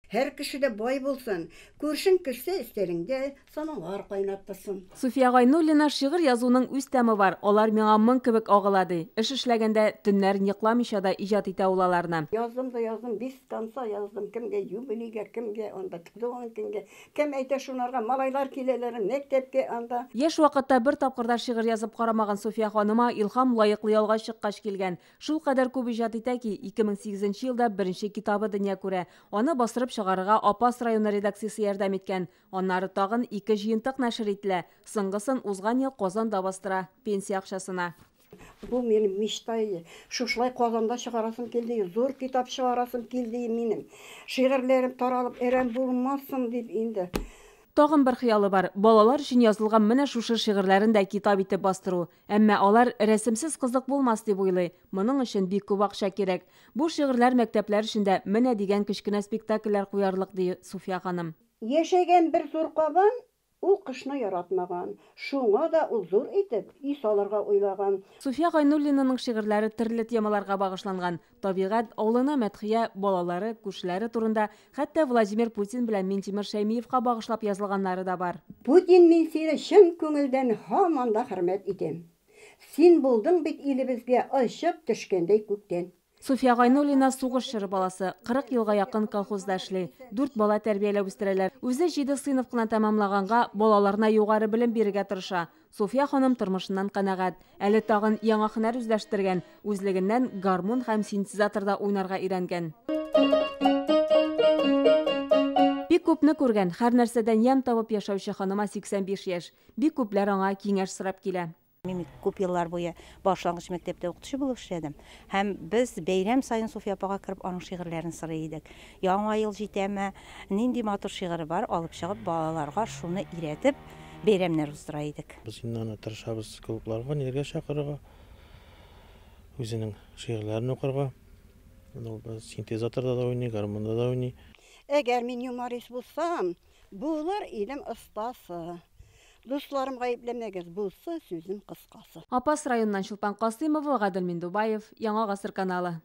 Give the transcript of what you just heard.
Һәр кеше дә бай булсын, күршең керсә өстәлеңдә самовар кайнап торсын. Суфия Гайнуллина шигырь язуның үз тәме бар, алар миңа моң кебек агыла, ди. Эш эшләгәндә төннәрен йокламыйча да иҗат итә ул аларны. Яздым да яздым, без конца яздым, кемгә юбилейга, кемгә анда туган көнгә, кем әйтә шунарга, малайлар киләләр мәктәпкә анда. Яшь вакытта бер тапкыр да шигырь язып карамаган Суфия ханыма илһам лаеклы ялга чыккач килгән. Шулкадәр күп иҗат итә ки, 2008 нче елда беренче китабы дөнья күрә. Аны бастырып чыгарырга Апас районы редакциясе ярдәм иткән. Аннары тагын ике җыентык нәшер ителә. Соңгысын узган ел Казанда бастыра, пенсия акчасына. Бу минем мечта иде. Шушылай Казанда чыгарасым килде, зур китап чыгарасым килде минем. Шигырьләрем таралып әрәм булмасын дип инде. Тагын бер хыялы бар, балалар өчен язылган менә шушы шигырьләрен дә китап итеп бастыру. Әмма алар рәсемсез кызык булмас дип уйлый. Моның өчен бик күп акча кирәк. Бу шигырьләр мәктәпләр өчен дә менә дигән кечкенә спектакльләр куярлык, ди Суфия ханым. Яшәгән бер зур кабан, ул кышны яратмаган. Шуңа да ул зур итеп өй салырга уйлаган. Суфия Гайнуллинаның шигырьләре төрле темаларга багышланган. Табигать, авылына мәдхия, балалары, күршеләре турында, хәтта Владимир Путин белән Минтимер Шәймиевка багышлап язылганнары да бар. Путин, мин сине чын күңелдән һаман да хөрмәт итәм. Син булдың бит илебезгә очып төшкәндәй күктән. Суфия Гайнуллина сугыш чоры баласы, 40 елга якын колхозда эшли. Дүрт бала тәрбияләп үстерәләр. Үзе җиде сыйныф кына тәмамлаганга, балаларына югары белем бирергә тырыша. Суфия ханым тормышыннан канәгать. Әле тагын яңа һөнәр үзләштергән, үзлегеннән гармун һәм синтезаторда уйнарга өйрәнгән. Бик күпне күргән, һәр нәрсәдән ямь табып яшәүче ханыма 85 яшь. Бик күпләр аңа киңәш сорап килә. Мин күп еллар буе башлангыч мәктәптә укытучы булып эшләдем. Һәм без бәйрәм саен Суфия апага кереп аның шигырьләрен сорый идек. Яңа ел җитәме, нинди матур шигыре бар, алып чыгып балаларга шуны өйрәтеп бәйрәмнәр уздыра идек. Без инде аны тырышабыз клубларга, нигә чакырырга, үзенең шигырьләрен укырга. Ул синтезаторда да уйный, гармунда да уйный. Әгәр мин юморист булсам, булыр идем остасы. Дусларым гаепләмәгез, булса сүзем кыскасы. Апас районыннан Чулпан Касыймова, Гадел Миндубаев, Яңа Гасыр каналы.